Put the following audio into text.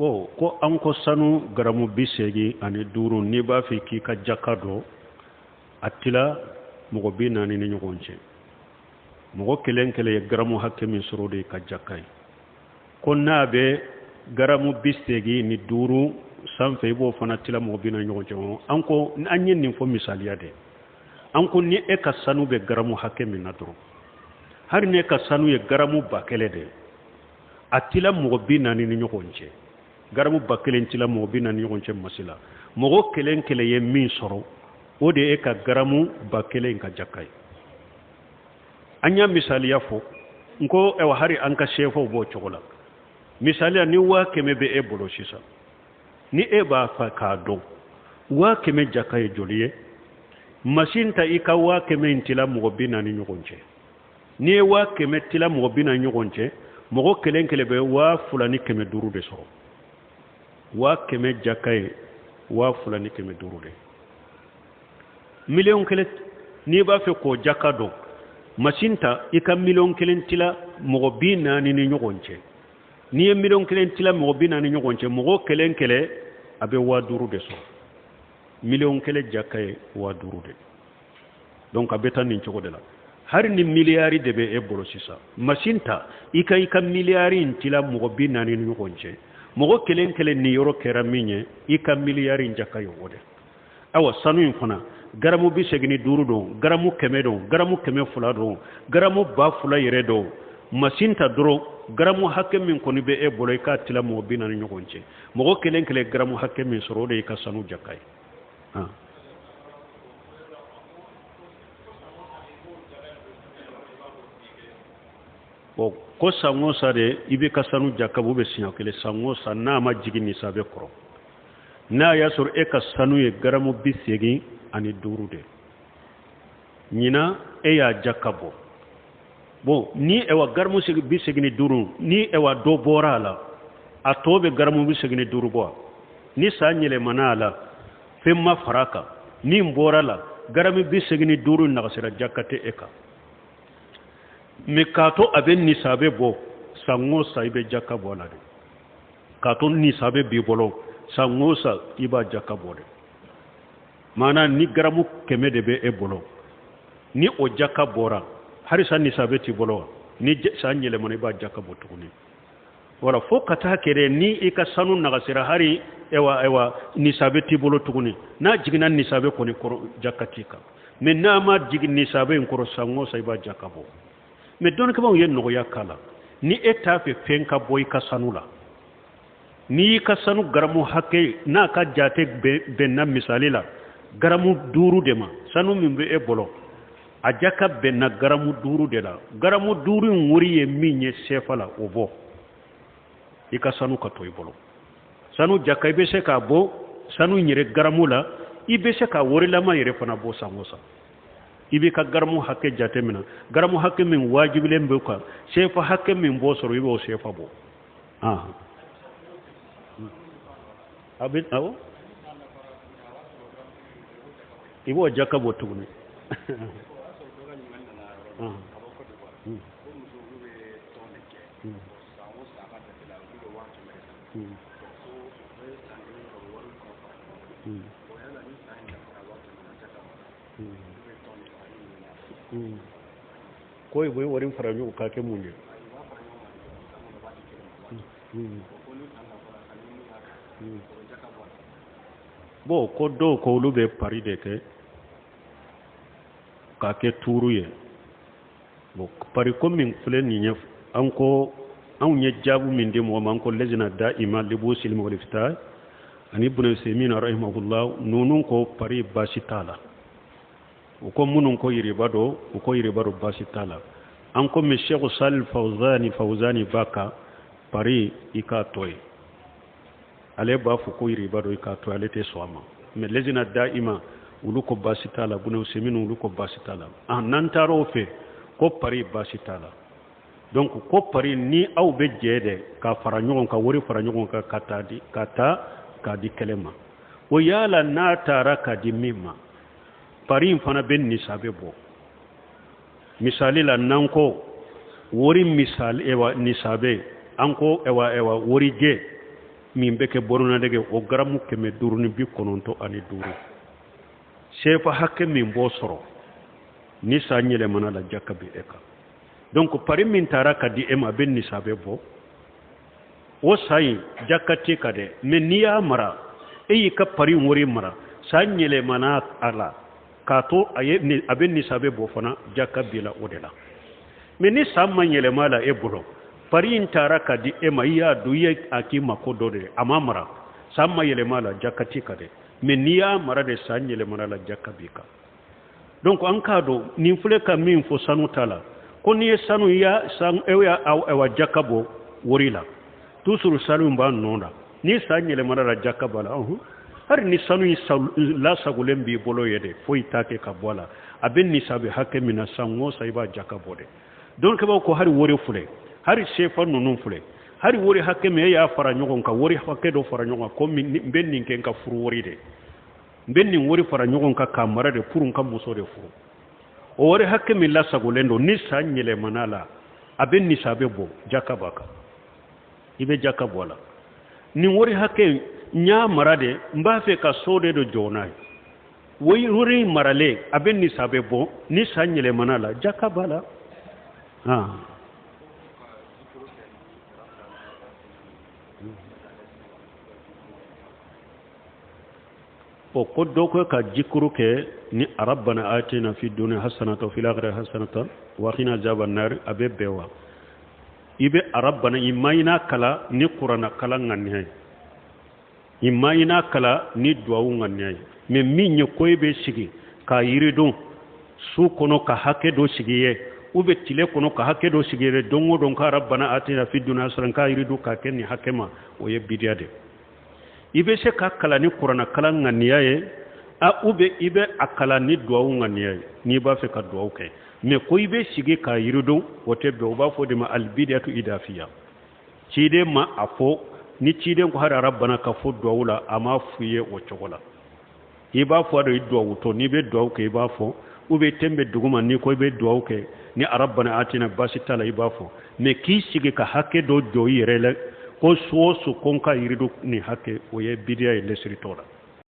Bon, ko an ko sanu garamu 85, n'i b'a fɛ k'i ka jaka dɔn, a tila mɔgɔ 40 ni ɲɔgɔn cɛ, mɔgɔ kelen kelen ye garamu hakɛ min sɔrɔ, o de y'i ka jaka ye. Ko n'a bɛ garamu 85 sanfɛ, i b'o fana tila mɔgɔ 40 ɲɔgɔn cɛ. An ko an ye nin fɔ misaliya de. An ko ni e ka sanu bɛ garamu hakɛ min na dɔrɔn, hali n'e ka sanu ye garamu 1000 de ye, a tila mɔgɔ 40 ni ɲɔgɔn cɛ, garamu 1000 tila mɔgɔ 40 ni ɲɔgɔn cɛ masila, mɔgɔ kelen kelen ye min sɔrɔ, o de ye e ka garamu 1000 ka jaka ye. An y'a misaliya fɔ n ko ayiwa, hali an ka sefaw b'o cogo la. Misaliya, ni 100 000 bɛ e bolo sisan, ni e b'a fɛ k'a dɔn 100 000 jaka ye joli ye, masin ta i ka 100 000 in tila mɔgɔ 40 ɲɔgɔn cɛ. N'i ye 100 000 tila mɔgɔ 40 ɲɔgɔn cɛ, mɔgɔ kelen kelen bɛ 2500 de sɔrɔ. 100 000 jaka ye 2500 de. 1 000 000, n'i b'a fɛ k'o jaka dɔn, masin ta i ka 1 000 000 tila mɔgɔ 40 ni ɲɔgɔn cɛ. N'i ye 1 000 000 tila mɔgɔ 40 ɲɔgɔn cɛ, mɔgɔ kelen kelen a bɛ 5000 de sɔrɔ. 1 000 000 jaka ye 5000 de. Donc a bɛ taa nin cogo de la. Hali ni miliyari de bɛ e bolo sisan, masin ta i ka miliyari in tila mɔgɔ 40 ni ɲɔgɔn cɛ, mɔgɔ kelen kelen ni yɔrɔ kɛra min ye, i ka miliyari in jaka ye o de. Awa, sanu in fana, garamu 85 don, garamu 100 don, garamu 200 don, garamu 2000 yɛrɛ don, masin ta dɔrɔn, garamu hakɛ min kɔni bɛ e bolo, i k'a tila mɔgɔ 40 ɲɔgɔn cɛ, mɔgɔ kelen kelen garamu hakɛ min sɔrɔ, o de y'i ka sanu jaka ye. Han. Bon, ko san o san de i bɛ ka sanu jaka bɔ, bɛ siɲɛ kelen san o san, n'a ma jigin nisabe kɔrɔ. N'a y'a sɔrɔ e ka sanu ye garamu 85 de, ɲinan e y'a jaka bɔ. Bon, ni ɛwa garamu 85, ni ɛwa dɔ bɔra a la, a tɔ bɛ garamu 85 bɔ. Ni san yɛlɛmana a la, fɛn ma fara a kan, min bɔra la, garamu 85 nagasira, jaka tɛ e kan. Mais k'a to a bɛ nisabe bɔ, san o san i bɛ jaka bɔ a la de. K'a to nisabe b'i bolo, san o san i b'a jaka bɔ de. Maana ni garamu 100 de bɛ e bolo, ni o jaka bɔra, halisa nisabe t'i bolo wa? Ni san yɛlɛmana, i b'a jaka bɔ tuguni. Wala fo ka taa kɛ dɛ, ni i ka sanu nagasira, hari ewa nisabe t'i bolo tuguni, n'a jiginna nisabe kɔni kɔrɔ, jaka t'i kan. Mais n'a ma jigin nisabe in kɔrɔ, san o san i b'a jaka bɔ. Mais dɔnnikɛbaaw ye nɔgɔya k'a la. Ni e t'a fɛ fɛn ka bɔ i ka sanu la, n'i y'i ka sanu garamu hakɛ n'a ka jate bɛnna misali la garamu 5 de ma, sanu min bɛ e bolo, a jaka bɛnna garamu 5 de la, garamu 5 in wari ye min ye sefa la, o bɔ, i ka sanu ka to i bolo. Sanu jaka, i bɛ se k'a bɔ sanu yɛrɛ garamu la, i bɛ se ka warilama yɛrɛ fana bɔ san o san. I b'i ka garamu hakɛ jate minɛ, garamu hakɛ min wajibilen bɛ kan, sefa hakɛ min b'o sɔrɔ, i b'o sefa bɔ. A bɛ awɔ, i b'o jaka bɔ tuguni. O y'a sɔrɔ dɔ ka ɲininkali nana yɔrɔ la ka bɔ Côte d'Ivoire, ko muso olu bɛ tɔn de kɛ. San o san, a ka jate la, olu bɛ 100 000 de sara. Ko u bɛ san kelen kɛ, u bɛ wari kɔ fara ɲɔgɔn kan. Bon, yala ni san in dafara 100 000 na, jaka bɔ, olu bɛ tɔn de kɛ ani ɲinɛ. Ko i bɛ wari fara ɲɔgɔn kan kɛ mun ye? U b'a fara ɲɔgɔn kan san kɔnɔ, u b'a di kelen ma 100 000. Bon, ko ni san dafara ka ni min y'a kan, o bɛ jaka bɔ a la. Bon, ko dɔw ko olu bɛ pari de kɛ k'a kɛ tuuru ye. Bon, pari ko min filɛ nin ye, an ko anw ye jaabu min di mɔgɔ ma, an ko lajna da'ima libuhusil ilmi wal ifta ani Ibn Usaymin rahimahullah, ninnu ko pari baasi t'a la. U ko minnu ko yiriba don, u ko yiriba don, baasi t'a la. An ko mais Sheikh Salih Fawzani, Fawzani b'a kan pari i k'a to yen. Ale b'a fɔ ko yiriba don, i k'a to, ale tɛ sɔn a ma. Mais lajna da'ima olu ko baasi t'a la, Ibn Usaymin olu ko baasi t'a la. Ah, n'an taara o fɛ ko pari baasi t'a la. Donc ko pari, ni aw bɛ jɛ de ka fara ɲɔgɔn kan, wari fara ɲɔgɔn kan ka taa di, ka taa k'a di kɛlɛ ma, o yala n'a taara k'a di min ma, pari in fana bɛ nisabe bɔ. Misali la, n'an ko wari misali, ewa nisabe, an ko ewa warijɛ. min bɛ kɛ bɔrɔnadɛgɛ o garamu 595, sefa hakɛ min b'o sɔrɔ, ni san yɛlɛmana la, jaka bɛ e kan. Donc pari min tara ka di e ma, a bɛ nisabe bɔ, o san in jaka t'e kan dɛ. Mais n'i y'a mara, e y'i ka pari wari mara, san yɛlɛmana a la k'a to a ye, a bɛ nisabe bɔ fana, jaka b'i la o de la. Mais ni san ma yɛlɛma la e bolo, pari in taara ka di e ma, i y'a dun, i ye a k'i mako dɔ de ye, a ma mara, san ma yɛlɛma la, jaka t'i kan dɛ. Mais n'i y'a mara de, san yɛlɛmana la, jaka b'i kan. Donc an k'a dɔn nin filɛ ka min fɔ sanu ta la, ko n'i ye sanu ya san, e y'a awa jaka bɔ wari la, toujours sanu in b'a nɔ la, ni san yɛlɛmana la, jaka b'a la. Ɔhɔn, hali ni sanu in lasagolen b'i bolo ye de, foyi t'a kɛ ka bɔ a la, a bɛ nisabi hakɛ min na, san o san i b'a jaka bɔ de. Donc b'aw ko hali wari filɛ, hali sefa ninnu filɛ, hali wari hakɛ min e y'a fara ɲɔgɔn kan, wari hakɛ dɔ fara ɲɔgɔn kan, ko n bɛ nin kɛ n ka furu wari de, n bɛ nin wari fara ɲɔgɔn kan k'a mara de pour n ka muso de furu, o wari hakɛ min lasagolen don, ni san yɛlɛmana la, a bɛ nisabe bɔ, jaka b'a kan, i bɛ jaka bɔ a la. Nin wari hakɛ n y'a mara de, n b'a fɛ ka so de don jɔ n'a ye, wari in maralen a bɛ nisabe bɔ, ni san yɛlɛmana la, jaka b'a la. Ah. O ko dɔ ko ka jikuru kɛ ni rabbana atina fi dunya hasanatan wa fil akhirati hasanatan wa qina azaban nar, a bɛ bɛn wa? I bɛ rabbana i ma i n'a kala ni kuranna kalan ŋaniya ye, i ma i n'a kala ni duwawu ŋaniya ye. Mais min ye ko i bɛ sigi ka yiridon su kɔnɔ ka hakɛ dɔ sigi ye, ou bien tile kɔnɔ ka hakɛ dɔ sigi ye, don o don ka rabbana atina fi dunya hasanatan k'a yiridon k'a kɛ nin hakɛ ma, o ye bidiya de. I bɛ se ka kalan ni kuranna kalan ŋaniya ye, a ou bien i bɛ a kalan ni duwawu ŋaniya ye, n'i b'a fɛ ka duwawu kɛ. Mais ko i bɛ sigi k'a yiridon, o tɛ bɛn. O b'a fɔ de ma albidiyatu idafiya. Ciden ma a fɔ, ni ciden ko hali rabbana ka fɔ duwawu la, a ma f'u ye o cogo la. I b'a fɔ de i duwawu tɔ, n'i bɛ duwawu kɛ i b'a fɔ, ou bien ten bɛ duguma, n'i ko i bɛ duwawu kɛ ni rabbana atina, baasi t'a la, i b'a fɔ. Mais k'i sigi ka hakɛ dɔ jɔ i yɛrɛ la ko su o su ko n ka yirido nin hakɛ, o ye bidiya ye, lesiritɔ la.